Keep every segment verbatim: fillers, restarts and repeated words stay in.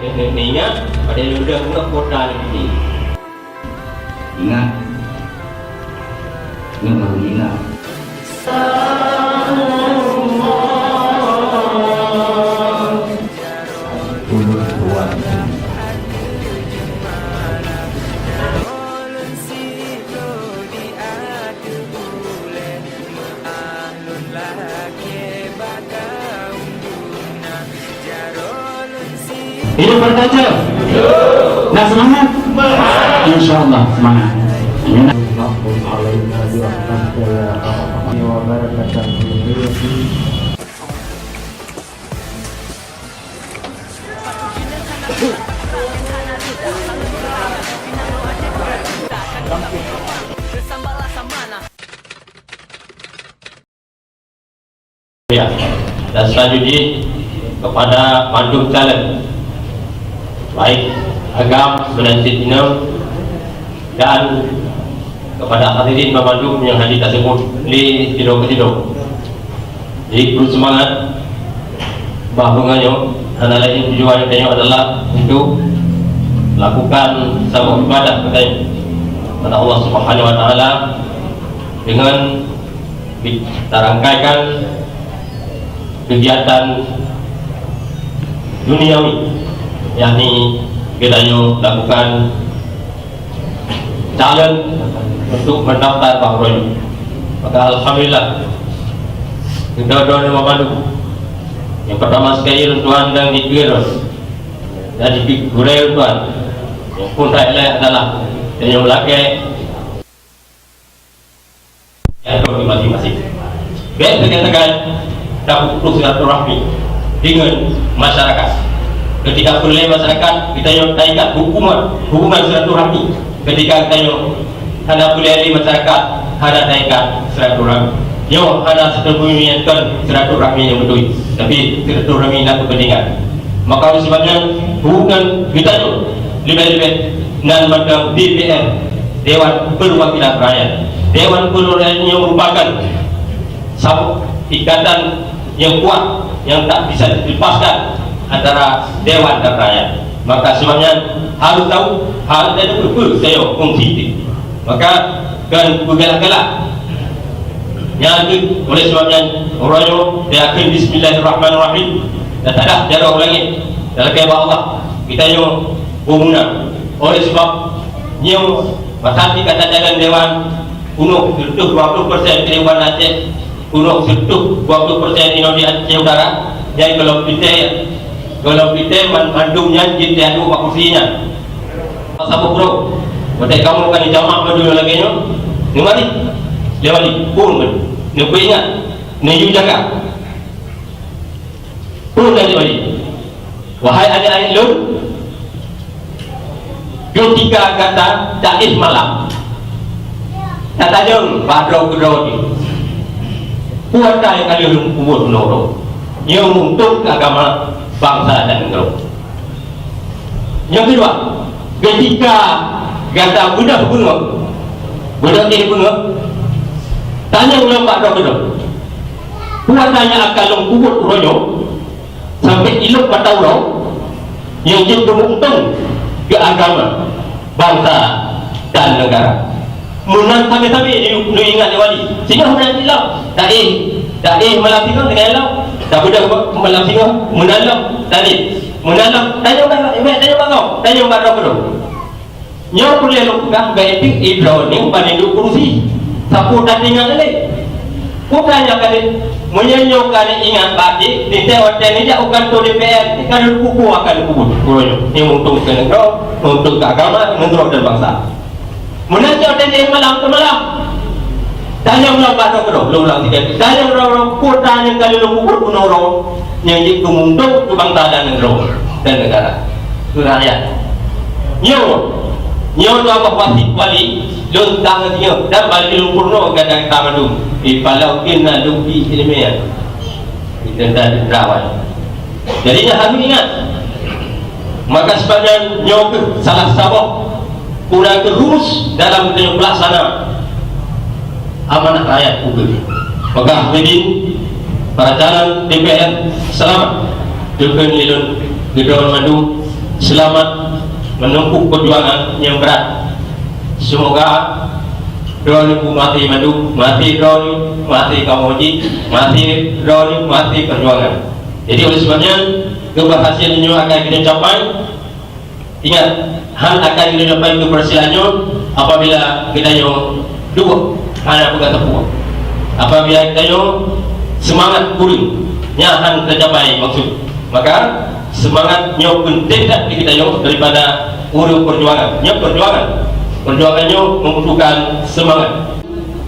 Ingat, pada lôn deuh ngon kota lôn. Ingat. Nyoe baru ingat. Hidup berkaca. Nak semangat? Insya Allah semangat. Amin. Ya. Dan selanjutnya kepada mandum calon, baik agam, meunan cit inong, dan kepada hadirin mandum nyang hana tasebut lé sidroe keu sidroe. Jadi, kru seumangat, bah beungoh nyoe hana laén tujuan geutanyoe adalah untuk lakukan saboh ibadah geutanyoe kepada Allah Subhanahu Wa Taala dengan tarangkaikan kegiatan duniawi, yakni geutanyoe lakukan calon untuk mendaftar bak uroe nyoe. Maka alhamdulillah, geutanyoe dua mandum. Nyang pertama sekali, lôn tuan dan dikeue dan dikeue gurée lôn tuan. Nyang pun laén adalah nyang lakée nyang di masing-masing. Bék tekan-tekan taputus silaturahmi dengan masyarakat. Ketika peureulée masyarakat, geutanyoe taikat hubungan, hubungan silaturahmi. Ketika geutanyoe hana peureulée lé masyarakat, hana taikat silaturahmi. Nyoe hana silaturahmi, silaturahmi nyang beutôi, tapi silaturahmi na keupeuntengan. Maka oleh sebab nyan, hubungan geutanyoe leubeh-leubeh nan mantong D P R, Dewan Perwakilan Rakyat. Dewan Perwakilan Rakyat nyoe merupakan saboh ikatan nyang kuat nyang tak bisa dilepaskan antara dewan dan rakyat. Maka sebab nyan harus tahu, harus tahu peue-peue sayoe fungsi jih. Maka kon peugalak-galak. Nyan kheueh, oleh sebab nyan, uroe nyoe, tayakin bismillahirrahmanirrahim. Dan tadah jaroe u langét, talakée bak Allah, geutanyoe beuguna. Oleh sebab nyoe, masa pih ka tajaga dewan, peunoh sireutôh dua ploh persen keuhidupan Aceh, peunoh sireutôh dua ploh persen inong di Aceh Utara, nyan gohlom pitée, gohlom pitée man-, mandum nyan jeuet teuadu bak kursi nyan. Saboh uroe, watée kamoe ka neujamak mandum lagée nyoe, neumari lé wali, phon, neupeuingat, neuyue jaga. Phon lé wali. Wahai aneuk-aneuk lôn, keutika gata taéh malam, tatanyong bak droe keudroe jih, peue atra nyang ka lheueh lôn peubuet bunoe uroe nyang meuuntông keu agama, bansa dan nanggroe. Nyang keudua, keutika gata beudôh beungoh, beudôh éh beungoh, tanyong lom bak droe keudroe, peue atra nyang akan lôn peubuet uroe nyoe, sampoe ilok mata uroe nyang jeuet keu meuuntông keu agama, bansa, dan neugara. Meunan sabe-sabe neu-, neuingat lé wali. Singoh meunan cit lom, taéh, taéh malam singoh tinggai lom, tabeudôh malam singoh meunan lom, taéh meunan lom. Tanyong bak, tanyong bak droe, tanyong bak droe keudroe. Nyoe peureulée lôn peugah bak droeneuh, droeneuh ban duek keurusi. Sapeue taingat lé? Peue nyang ka lé? Meunyoe nyoe ka lé ingat bak jih, teuntée watée neujak u kantô D P R, ka lheueh peubuet akan peubuet. Uroe nyoe, nyang meuuntông keu nanggroe, meuuntông keu agama, nanggroe dan bansa. Meunan cit watée jih malam keu malam. Tanyong lom bak droe keudroe, lôn ulang sikali. Tanyong lom, lom, peue atra nyang ka lheueh lôn peubuet bunoe uroe nyang jeuet keu meuuntông keu bansa dan nanggroe dan neugara. Keu rakyat. Nyoe, nyoe dua boh wasiet wali, lôn tang singoh dan bak lôn peurunoe gata-gata mandum. Di Palau keunan lôn bi ileumèe. Di teuntang di perawan. Jadi, nyan harôh ingat. Maka, sebenarnya nyoe kheueh salah saboh uroe keu rumus dalam pelaksana amanah rakyat ukeue. Maka, hadirin para calon D P R, selamat. Dukon lilon gedong madu, Selamat menempuh perjuangan yang berat. Semoga droeneuh maté mandum, maté droeneuh, maté kamoe jih, maté droeneuh, maté perjuangan. Jadi oleh sebab nyan, keberhasilan nyoe akan kita capai. Ingat, hal akan geutanyoe capai keubeurhasilan nyoe apabila geutanyoe duek hana peugah teupeue. Apabila geutanyoe seumangat kureueng, nyan hana teucapai maksud. Maka, seumangat nyoe peunteng that di geutanyoe daripada ureuëng peujuangan. Nyoe peujuangan. Peujuangan nyoe membutuhkan seumangat.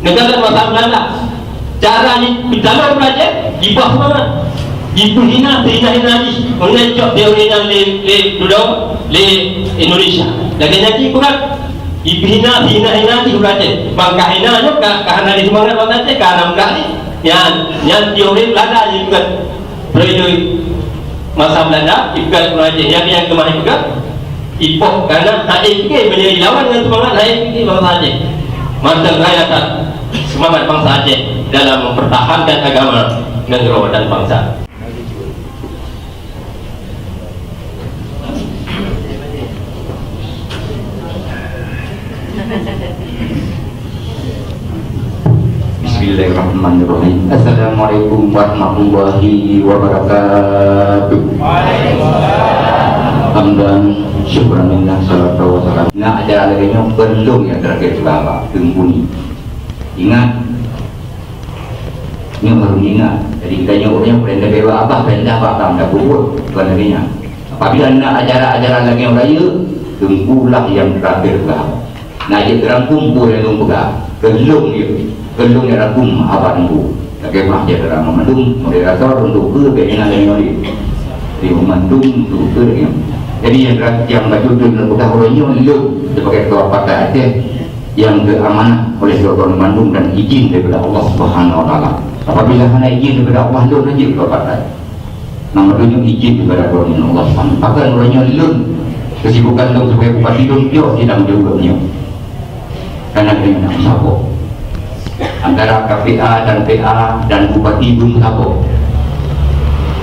Neugara masa Beulanda, cara jipeutalon raja, jibah mangat, jipeuhina sehina-hina jih. Mengenai cok teori nyan lé, lé dudoe, lé Indonesia. Lagèe nyan jih bukan? Jipeuhina sehina-hina jih raja. Bang ka hina nyoe ka, ka hana jih mangat bang raja, ka hana mudah jih. Nyan, nyan teori Beulanda jih bukan? Periode masa Beulanda, ipeugah ureuëng Aceh, nyan nyang keumah ipeugah, ipoh kana hana ék pike, meunyoe ilawan ngon seumangat hana ék pike bansa Aceh. Mantong hai atas seumangat bansa Aceh dalam mempertahankan agama nanggroe dan bansa. Bismillahirrahmanirrahim. Assalamualaikum warahmatullahi wabarakatuh. Hamdan syukran lillah, salatu wassalam. Nah, ajaran lagèe nyoe perlu nyang terakhir, Bapak, Teungku ni. Ingat, nyoe harus ingat. Jadi, kita nyoe, nyoe perintah bela abah, perintah abah, tak ada puput. Bukan lagèe nyan. Apabila na ajaran-ajaran lagèe nyoe raya, Teungku lah yang terakhir, Bapak. Nah, jeuet teurangkum peue nyang lôn peugah. Keu lôn jeuet, keu lôn nyang rangkum haba Teungku. Lagèe meuah jeuet teurang mandum, moderator untuk peue bèk ingat lagèe nyoe lé. Di mandum untuk peue lagèe nyoe. Jadi, nyang ra-, nyang bacut lôn peugah uroe nyoe lôn sebagai ketua partai Aceh nyang geuamanah oleh droeneuh mandum dan izin daripada Allah Subhanahu Wa Taala. Apabila hana izin daripada Allah, lôn hana jeuet ketua partai. Nama dunia izin daripada Allah Subhanahu. Bahkan uroe nyoe lôn, kesibukan lôn sebagai bupati lôn piyôh sidang jaweueb nyoe. Karena keuneuk meusaboh. Antara K P A dan P A dan bupati belum meusaboh.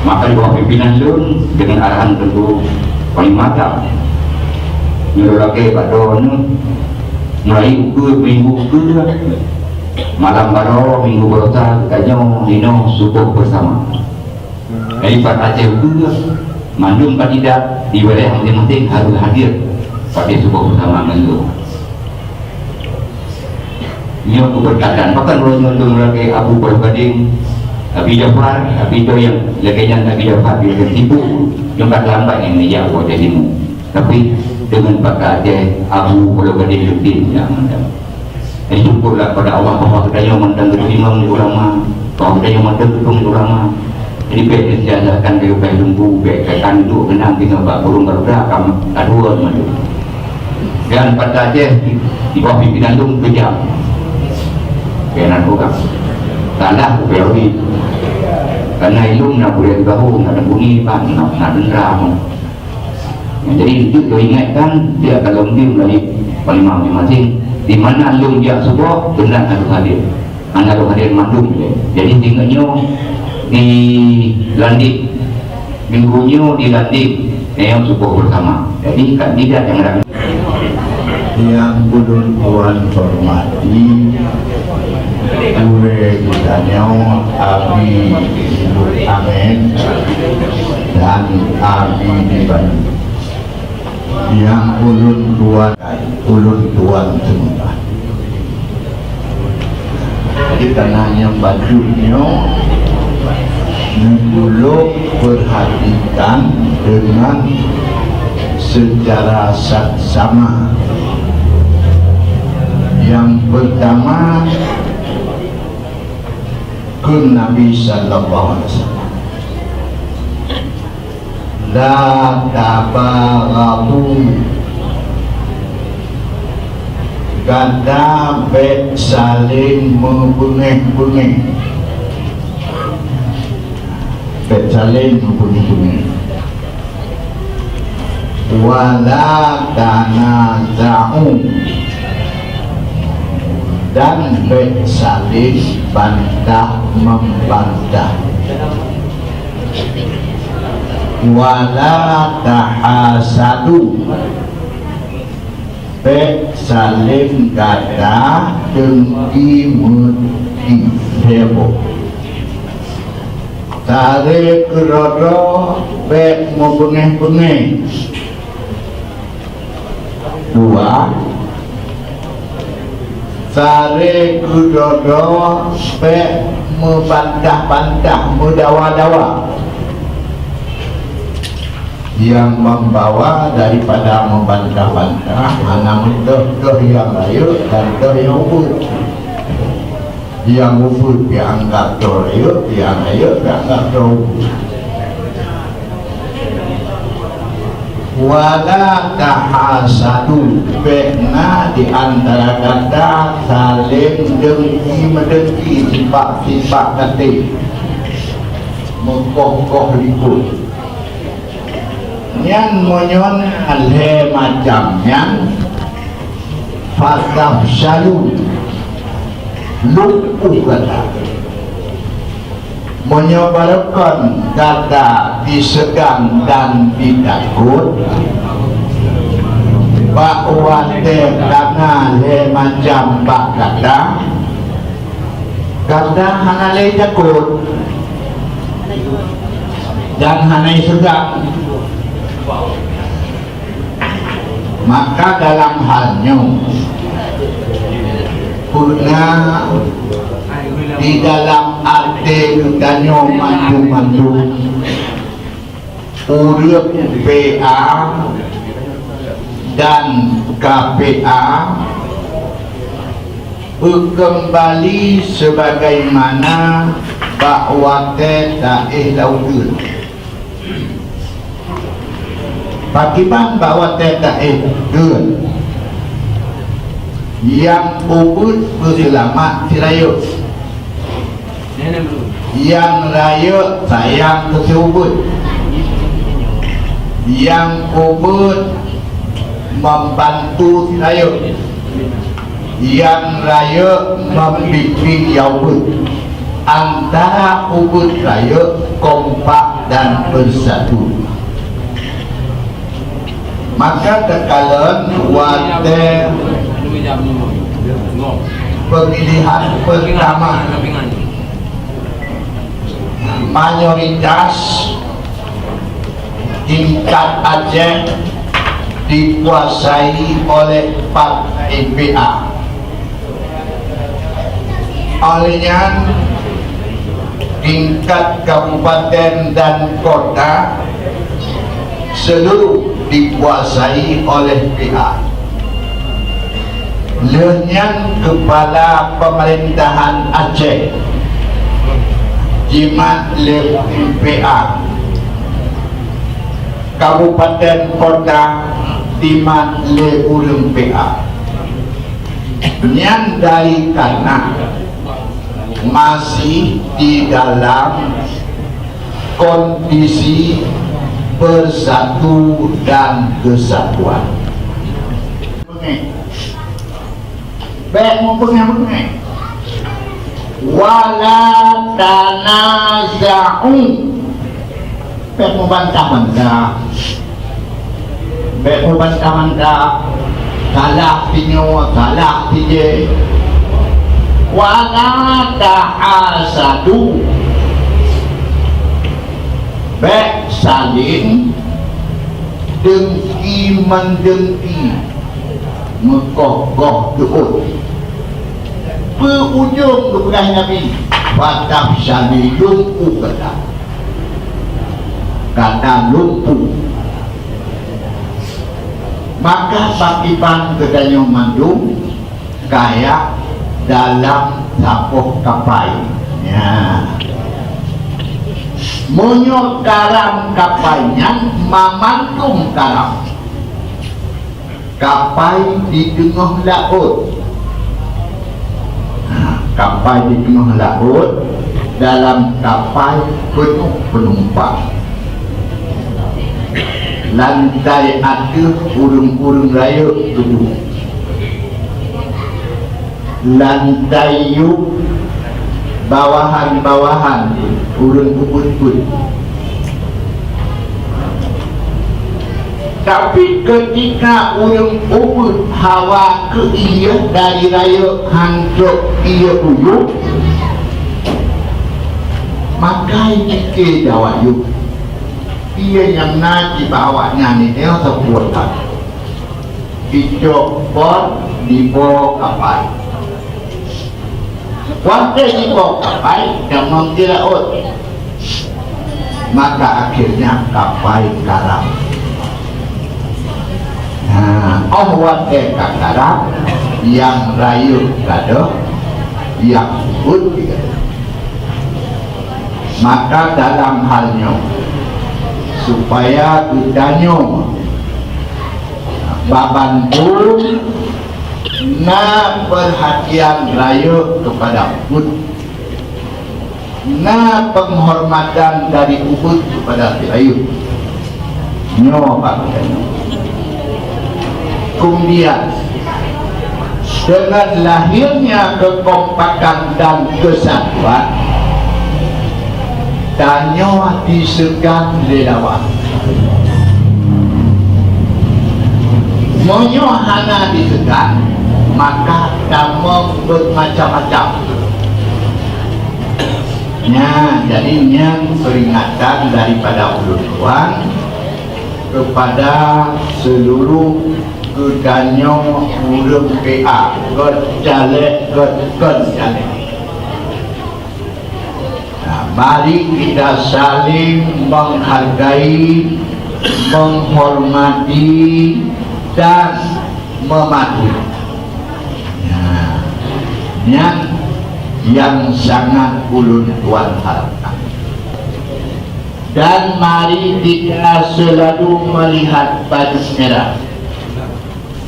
Maka di bawah pimpinan lôn dengan arahan Teungku Panglima Agam. Nyoe lagèe bak droeneuh mulai ukeue minggu ukeue malam baroe minggu baroe tanyoe inoe suboh bersama. Dari Pak Aceh Ukeue, mandum kandidat di wilayah masing-masing harus hadir pada suboh bersama ngon lôn. Nyoe keubeurkatan, pakon uroe nyoe lôn lagèe Abu Paloh Gadeng, Abi Jafar, Abi Doyang, lagèe nyan Abi Jafar, dia kan sibuk, nyoe ka lambat nyang neujak u Aceh Timu. Tapi, deungon Pak Aceh, Abu Paloh Gadeng, Leutin, nyan mantong. Jadi, syukurlah pada Allah bahwa geutanyoe mantong geuteurimong lé ulama, bahwa geutanyoe mantong geuteurimong lé ulama. Jadi, bèk neusiasakan keu leupah Teungku, bèk gata duek keunong singoh bak burông garuda ka, ka dua mandum. Dan Partai Aceh di, di bawah pimpinan lôn keujam. Keunan ureueng. Salah, ubé uri. Karena ilôn na bulèe gahong, na bunyi, ban, na, na dendam. Nah, jadi, untuk lôn ingatkan, dia akan lôn bi melalui panglima masing-masing. Di mana lôn jak suboh, beuna harus hadir. Hana lôn hadir mandum ilèe. Jadi, ingat nyoe, dilantik. Minggu nyoe dilantik. Nyoe suboh bersama. Jadi, kandidat nyang ramè. Nyang ulôn tuan hormati, gurèe geutanyoe Abi Ibu Amin dan Abi di Bandung. Nyang ulôn tuan, ulôn tuan seumeubah. Jadi, karena nyang bacut nyoe neutulông perhatikan dengan secara saksama. Yang pertama, kheun Nabi sallallahu alaihi wasallam. La tabaghadu. Gata bèk saléng meubeungéh-beungéh. Bèk saléng meubeungéh-beungéh. Wala tanaza'u. Dan bèk saléng bantah-membantah. Wala tahasadu. Bék saléng gata dengki meudengki, heboh. Sarék keudroe-droe bék meubeungéh-beungéh. Dua, sarék keudroe-droe bék meubantah-bantah, meudawa-dawa. Nyang membawa daripada meubantah-bantah, hana meutoh-toh nyang rayeuk dan toh nyang ubit. Nyang ubit dianggap droe rayeuk, nyang rayeuk dianggap droe ubit. Wala tahasadu, bék na di antara gata saléng dengki-meudengki, sifat-sifat gata meukoh-koh likot. Nyan meunyoe na lhée macam nyan, fatafsyalu, lumpuh gata. Meunyoe barokon gata diseugang dan ditakot, bak watée ka na lhée macam bak gata, gata hana lé takot dan hana seugang. Maka dalam hal nyoe, peuna di dalam até geutanyoe mandum-mandum, ureuëng P A dan K P A, beukeumbali sebagaimana bak watée taéh lam uteuen. Pakriban bak watée taéh uteuen, nyang ubit peuseulamat si rayeuk, nyang rayeuk sayang keu si ubit, nyang ubit membantu si rayeuk, nyang rayeuk membimbing nyang ubit. Antara ubit rayeuk kompak dan beusatu. Maka takalon watée pemilihan pertama, mayoritas tingkat Aceh dikuasai oleh partai P A. Oleh nyan, tingkat kabupaten dan kota seluruh dikuasai oleh P A. Lheueh nyan, kepala pemerintahan Aceh jimat lé P A. Kabupaten kota jimat lé ureuëng P A. Nyan dari karena masih di dalam kondisi bersatu dan kesatuan. Bék meubeungéh-beungéh. Wala tanaza'u. Bék meubantah-bantah. Bék meubantah-bantah. Salah si nyoe, salah si jih. Wala tahasadu. Bék saléng dengki-meudengki, meukoh-koh teuôt. Peue ujông geupeugah Nabi, "Fatafsyalu," lumpuh gata. Gata lumpuh. Maka pakriban geutanyoe mandum kayak dalam sapoh kapai. Ya. Meunyoe karam kapai nyan, mamandum karam. Kapai di teungoh laôt. Nah, kapai di teungoh laôt, dalam kapai peunoh peunumpang. Lantai ateueh ureuëng-ureuëng rayeuk keudua. Lantai yup bawahan-bawahan ureuëng ubit-ubit. Tapi ketika ureuëng ubit hawa keu ié dari rayeuk hanjeuet ié uyuek, maka jipike jawayuek. Ié nyang na jiba awaknyan nyoe teupuet that. Icok pot dipo kapai. Watée jipo kapai, tamong di laôt. Maka akhirnya kapai karam. Nah, óh watée ka karam, nyang rayeuk gadôh, nyang ubit gadôh. Maka dalam hal nyoe, supaya geutanyoe bak bandum na perhatian rayeuk kepada ubit, na penghormatan dari ubit kepada si rayeuk. Nyoe bak geutanyoe. Kemudian, dengan lahirnya kekompakan dan kesatuan, tanyoe diseugan lé lawan. Meunyoe hana diseugan, maka tamong bermacam-macam. Nya, jadi nyan peringatan daripada ulôn tuan kepada seluruh geutanyoe ureuëng P A, kon caleg, kon, kon caleg. Nah, mari kita saling menghargai, menghormati, dan mematuhi. Nah, nyan yang sangat ulôn tuan harapkan. Dan mari kita selalu melihat baju merah.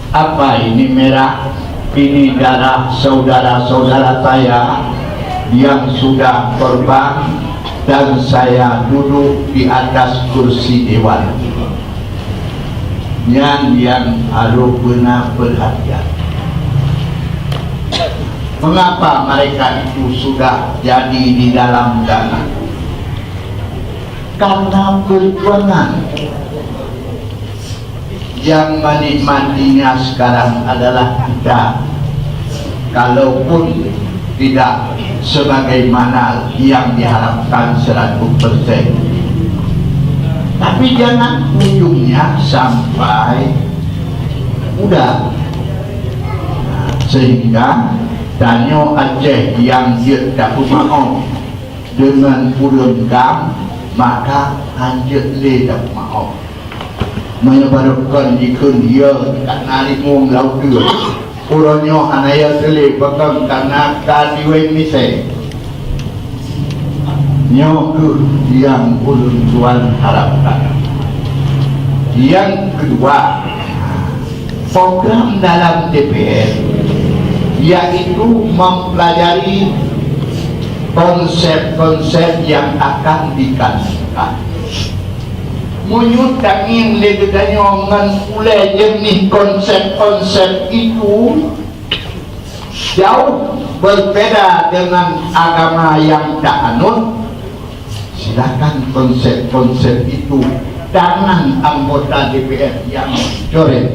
Apa ini merah? Ini darah saudara-saudara saya yang sudah korban dan saya duduk di atas kursi dewan. Nyan yang harus beuna perhatian. Mengapa mereka itu sudah jadi di dalam tanah? Karena perjuangan. Yang menikmatinya sekarang adalah kita, kalaupun tidak sebagaimana yang diharapkan seratus persen. Tapi jangan ujungnya sampai muda. Sehingga tanyoe Aceh yang jeuet tapeumaoh deungon ureuëng GAM, maka hanjeuet lé tapeumaoh. Meunyoe barô kon jikheun, "Yo, ka na limong lam uteuen." Uroe nyoe hana yo seuleh, pakon? Karena ka diweng misée. Nyoe kheueh nyang ulôn tuan harapkan. Yang kedua, program dalam D P R, yaitu mempelajari konsep-konsep yang akan dikandalkan. Meunyoe tangieng lé geutanyoe ngon ulée jeunih konsep-konsep itu jauh berbeda dengan agama yang taanut, silakan konsep-konsep itu tangan anggota D P R yang coret.